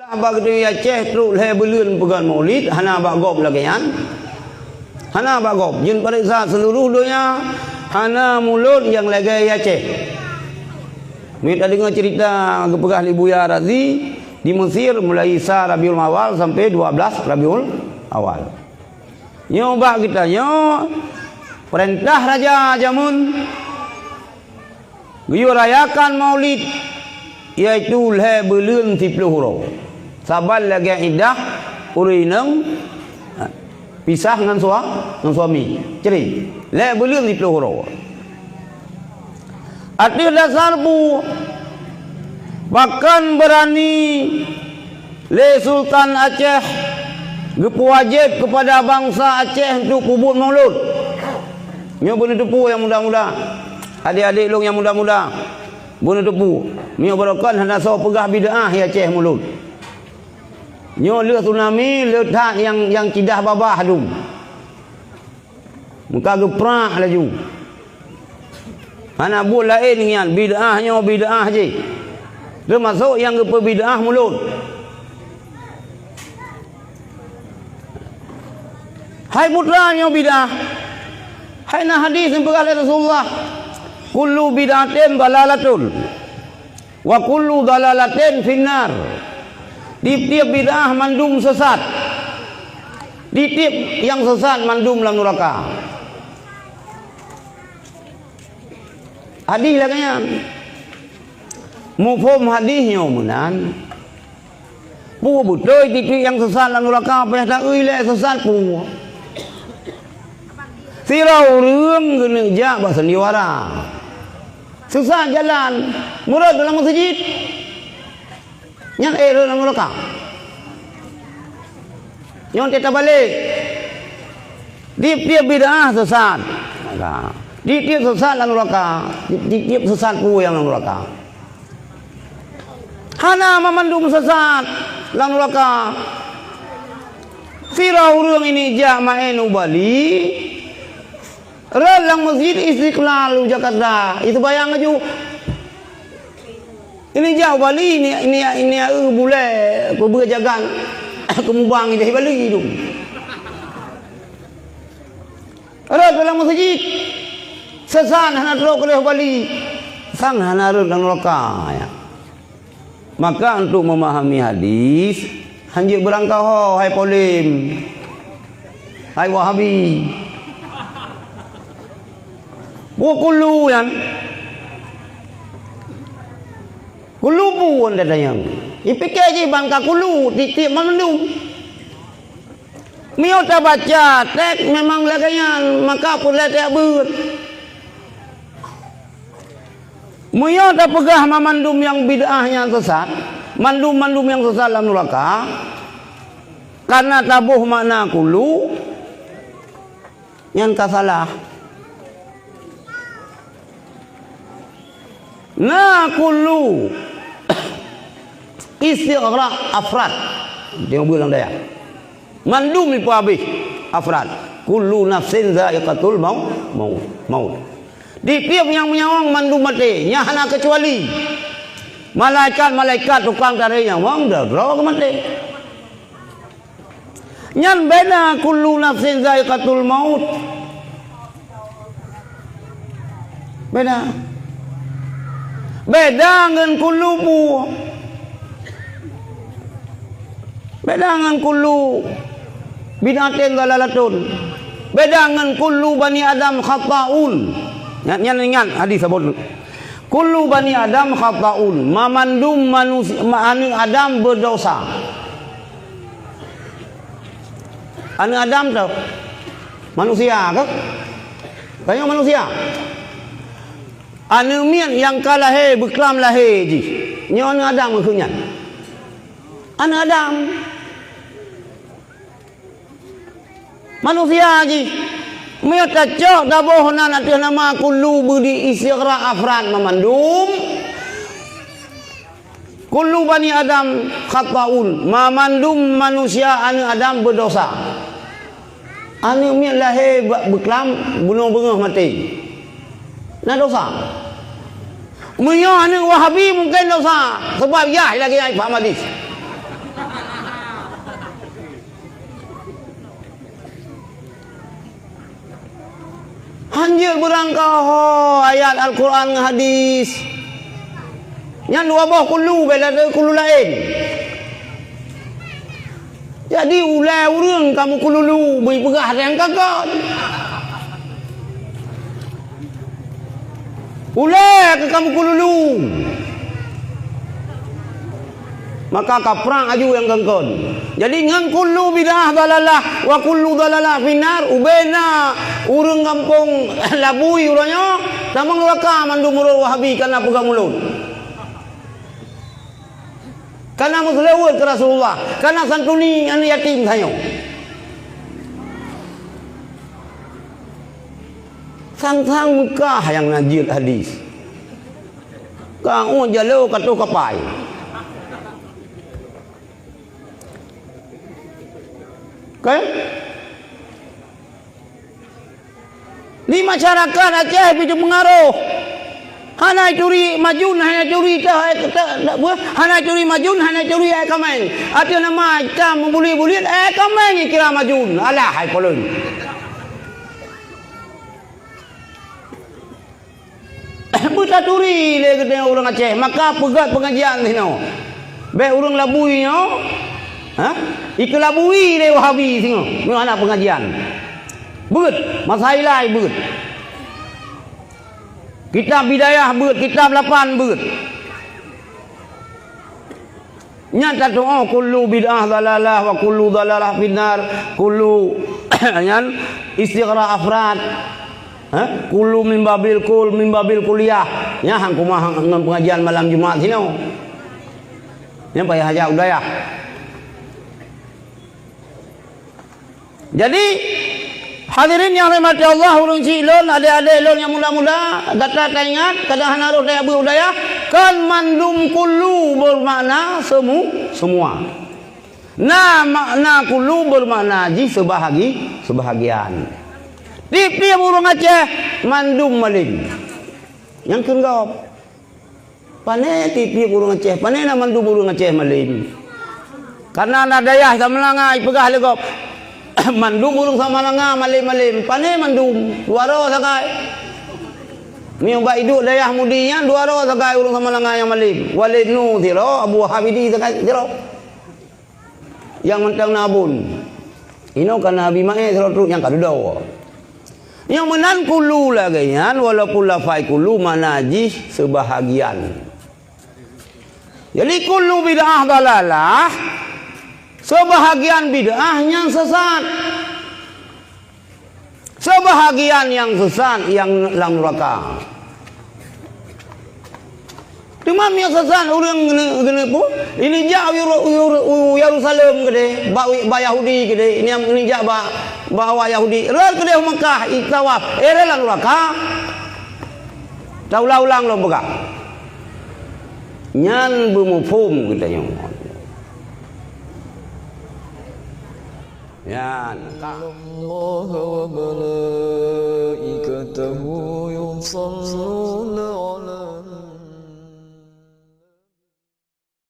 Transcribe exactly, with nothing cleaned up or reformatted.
Bak geutanyoe Aceh trok lhée buleuen peugét Maulid, hana bak gob lagée nyan. Hana bak gob. Jeuet pareksa seuluruh donya, hana mulod nyang lagée Aceh. Meunyoe tadeungoe ceurita geupeugah lé Buya Razi, di Mesir mulai sa Rabiul Awal sampai dua belas Rabiul Awal. Nyoe bak geutanyoe, peurintah raja jameun geuyue rayakan Maulid, yaitu lhée buleuen siploh uroe. Saban lagée iddah ureuëng inong pisah ngon sua-, ngon suami. Jadi, lhée buleuen siploh uroe. Ateueh dasar peue? Pakon beurani lé Sultan Aceh geupeuwajéb keupada bansa Aceh untuk peubuet mulod. Nyoe beuneuteupeu nyang muda-muda, adék-adék lôn nyang muda-muda, beuneuteupeu. Nyoe barokon hana soe peugah bid'ah di Aceh mulod. Nyoe lheueh tsunami, lheueh that nyang, nyang cidah babah dum. Meuka geuprak laju. Hana buet laén ngian, bid'ah nyoe bid'ah jih. Teumasok nyang geupeubid'ah mulod. Hai putra nyoe bid'ah. Hai na hadis nyang peugah lé Rasulullah, "Kullu bid'atin dalalatun." Wa kullu dalalatin finnar. Tiep-tiep bid'ah mandum sesat. Tiep-tiep nyang sesat mandum lam nuraka. Hadih lagée nyan. Muphom hadih nyoe meunan. Peue beutôi tiep-tiep nyang sesat lam nuraka, payah ta-eu ilée sesat peue. Sidroe ureuëng geuneuk jak bak sandiwara. Sesat jalan, meurot dalam meuseujid. Nyan éh rot lam nuraka. Nyoe teuka balek. Tiep-tiep bid'ah sesat. Tiep-tiep sesat lam nuraka. Tiep-tiep sesat peue nyang lam nuraka. Hana mamandum sesat lam nuraka. Sidroe ureuëng ini jak maén u Bali, rot lam Masjid Istiqlal u Jakarta, iseumayang laju. Ini jak u Bali, ini, ini, ini, eu, bulée, keubeue jagan, keumubang ideh Bali tu. Rot dalam meuseujid, sesat hana trok keudeh Bali, sang hana rot lam nuraka, ya. Maka untuk memahami hadis, hanjeuet beurangkaho hai polem, hai Wahabi. Buet kullu nyan. Kullu buet tatanyong. Ipike jih ban ka kullu, tiep-tiep mandum. Meunyoe tabaca teks memang lagée nyan, maka peureulée tajak beuet. Meunyoe tapeugah mamandum nyang bid'ah nyan sesat, mandum-mandum nyang sesat lam nuraka, kareuna taboh makna kullu, nyan ka salah. Na kullu istighraq afrad. Tengok bulan daya. Mandum ipeuhabéh afrad. Kullu nafsin za'iqatul mau-, mau-, maut. Tiep-tiep nyang meunyawöng mandum maté. Nyan hana keucuali malaikat-malaikat tukang tarek nyawöng, droe-droe ka maté. Nyan beda kullu nafsin za'iqatul maut. Beda. Beda ngon kullu bu-, beda ngon kullu bid'atin dalalatun. Beda ngon kullu bani Adam khata'un. Nyan, nyan ingat hadis saboh. Kullu bani Adam khata'un. Mamandum manusi-, ma-, aneuëk Adam beudosa. Aneuëk Adam tu manusia ke? Tanyoe manusia. Aneuëk miet nyang ka lahé, beuklam lahé jih. Nyoe aneuëk Adam keuh nyan. Aneuëk Adam. Manusia jih. Meunyoe tacok taboh nan ateueh nama kullu bani istighraq afrad mamandum. Kullu bani Adam khata'un, mamandum manusia aneuëk Adam beudosa. Aneuëk miet lahé bak beuklam, bunoe beungoh maté. Na dosa. Meunyoe aneuëk Wahabi mungken dosa, sabab yah lagée nyan paham hadis. Beurangkaho ayat Al-Quran ngon hadis. Nyan dua boh kullu, beda dari kullu laén. Jadi, ulée ureuëng kamu kululu, beuipeugah nyang kakon. Ulée keu kamu kululu. Maka kaprang aju nyang kongkon. Jadi, ngon kullu bid'ah dalalah wa kullu dalalah finnar, ubena ureuëng gampông Labui uroe nyoe, tamong neuraka mandum ureuëng Wahabi kana peugah mulod. Kana meuseulaweuet keu Rasulullah, kana santuni aneuk yatim tanyoe. Sang-sang Meukah nyang na jeuet hadis. Ka ueh jaloe ka toh kapai. Kan? Di masyarakat Aceh pih teupeungaroh. Hana turi majun, hana turi tah, eh, tah, tah, apa? Hana turi majun, hana turi air kameng. Ateueh nama itam meubulit-bulit, air kameng ikira majun. Alah, hai polon. Beutaturi lé geutanyoe ureuëng Aceh, maka peugöt peungajian sinoe. Bék ureuëng Labui nyoe, ha? Ikeulabui lé Wahabi singoh, nyoe hana peungajian. Beuet, masa ilai beuet. Kitab Bidayah beuet, kitab Lapan beuet. Nyan tatu'oh kullu bid'ah dalalah wa kullu dalalah finnar, kullu nyan istighraq afrad. Ha? Kullu min babil kul, min babil kulliyah. Nyan hang kumaha ngon pengajian malam Jumat sinoe. Nyan payah hajat u dayah. Jadi, hadirin nyang rahmati Allah, ureuëng chik lôn, adék-adék lôn nyang muda-muda, gata taingat, kadang hana rhoh tajak beuet u dayah, kon mandum kullu beumakna semu-, semua. Na makna kullu beumakna jih seubahagi-, seubahagian. Tieb-tieb ureuëng Aceh mandum malém. Nyang kheun gob. Pané tieb-tieb ureuëng Aceh, pané na mandum ureuëng Aceh malém. Kareuna na dayah Samalanga ipeugah lé gob, mandum ureuëng Samalanga malém-malém, pané mandum, dua droe sagai. Meunyoe bak iduek dayah Mudi nyan, dua droe sagai ureuëng Samalanga nyang malém. Walid Nu sidroe, Abu Wahab Idi sagai sidroe. Nyang mantong na abon. Inoe ka na Abi Maé sidroe trok nyang ka dudoe. Nyang meunan kullu lagée nyan, walaupun lafai kullu makna jih seubahagian. Jadi kullu bid'ah dalalah, seubahagian bid'ah nyang sesat. Seubahagian nyang sesat nyang lam nuraka. Teuma meunyoe sesat ureuëng geuneuk, geuneuk peue? Ini jak u Yeru-, u Yeru-, u Yerusalem keudeh, bak, bak Yahudi keudeh, ini, ini jak bak, bak awak Yahudi. Rot keudeh u Mekah, itawaf, eh, rot lam nuraka. Taulang-ulang lom peugah. Nyan beumuphom geutanyoe. Nyan ka. إن الله وملائكته يصلون